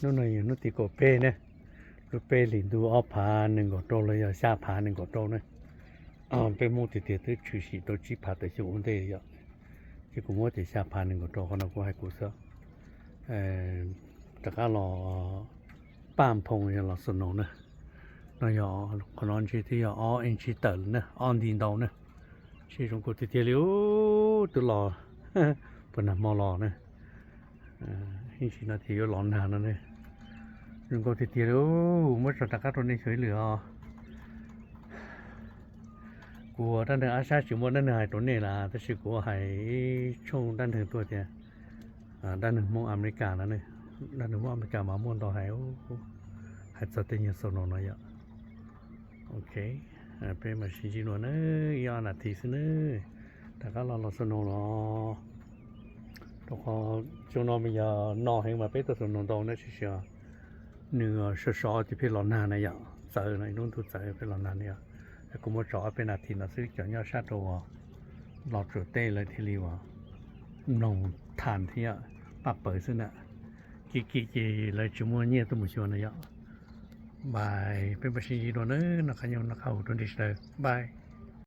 Hnub no yog hnub tim kaum peb ne, lub peb hlis ntuj ob phav nees nkaum rau los yog xya phav nees nkaum rau ne. Peb Hmoob tiag tiag twb tshwm sim rau tsib phav tawm xyoo ua ntej yom. Ces kuv muab tias xya phav nees nkaum rau qhov no kuv hais kuv xwb. Rov qab los paj nphoo yog los snow na. No yog qhov no ntshe twb yog ob inch tawm na, ob nti ntau na. Ntshe zoo nkauj tiag tiag li, twb los puag nag hmo los na. Ib ntsis no ces yuav los nag no ne. Zoo nkauj tiag tiag li. Muab tso rov qab rau nej xyuas ib lwm os. Kuv ua dab neeg ab sab tsis muaj dab neeg hais rau nej lawm, tab sis kuv hais ib tshooj dab neeg tuaj tias dab neeg Hmoob Amelikas no, dab neeg Hmoob Amelikas mas muaj ntau hais, hais txog tej nyuag snow no yom. Ok, peb mam sib ntsib dua na, ib ob nas this xwb nawb. Rov qab los los snow los, rau qhov xyoo no mas yog no heev mas peb tuaj snow ntau na, tsis sias nws sov sov ces pheej los nag na yom, txawv no ib lub ntuj txawv pheej los nag na yom. Kuv muab tso ob peb nas this no xwb, cov nyob sab rau uas los tsuam teb lawv thiaj li uas mloog tham thiab paj pawg xwb na. Kim kim ces lawv tsis muaj nyiaj tuaj mus xyuas na yom. Bye, peb mam sib ntsib dua na, noj qab nyob noj qab haus rau nej sawv daws, bye.